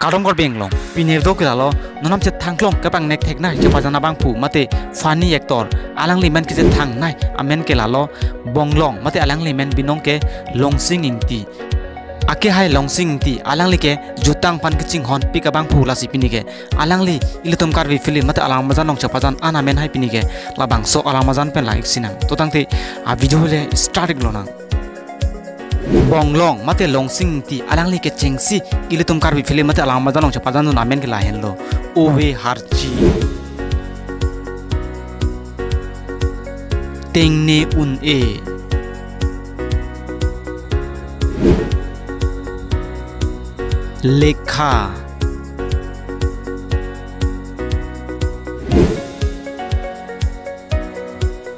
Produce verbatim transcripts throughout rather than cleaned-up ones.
Kardom Karbi Anglong, pini video ke lalo, non nam chethang klong kepangnek theknei chepajan abangphu mate funny actor, alangli men kechethangnei amen ke lalo Bonglong mate alangli men binong ke Longsing Ingti. Akehai Longsing Ingti, alangli ke jutang aphan kachinghonpik abangphu, lasi pini ke alangli ilitum Karbi film mate alam arjan along chepajan an amen hai pini ke labangso alam arjan pen lang-ik sinang. To tangte a video le start-ik lonang. Bonglong mate Longsing Ingti alangli kechengsi ilitum Karbi film mate alam arjan along chepajan dun amen ke lahenlo: Ove Harchi, Tengne Un-e, Lekha,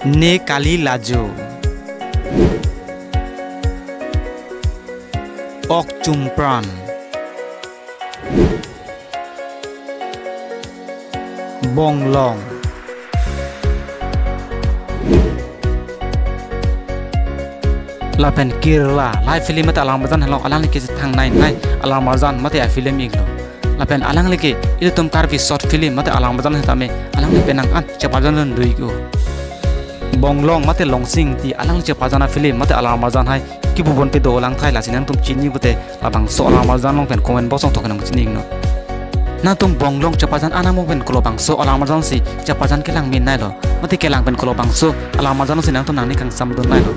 Ne Kali Lajo, Ok Chumpran, Bonglong, lapen Kirla. Lahai film mate alam arjan henlo, alangli kechethangnei nei alam arjan mate a film iklo. Lapen alangli ke ilitum Karbi short film mate alam arjan setame alangli penang an chepajan dun do-ik o. Bonglong mate Longsing Ingti alangli chepajan a film mate alam arjan hai kebubon pe do lang thai, lasi nangtum chini pute labangso alam arjan along pen comment box along toke nangpachini-iknon. Nangtum Bonglong chepajan anamong pen kolobangso alam arjan si chepajan kelang min neilo, mate kelang pen kolobangso alam arjan si nangtum nangning kangsam dun neilo,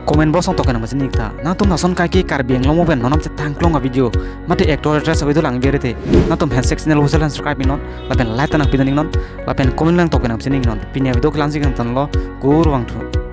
comment box along toke nangpachini-ik tha. Nangtum lason kaike Karbi Anglong mo pen non nam chethang klong a video mate actor actress a video lang-ik rete, nangtum handshake channel whistle subscribe-iknon, lapen like ta nangpidun-iknon, lapen comment lang toke nangpachini-iknon. Pini a video ke la-ansi kangtonlo, kurvangthu.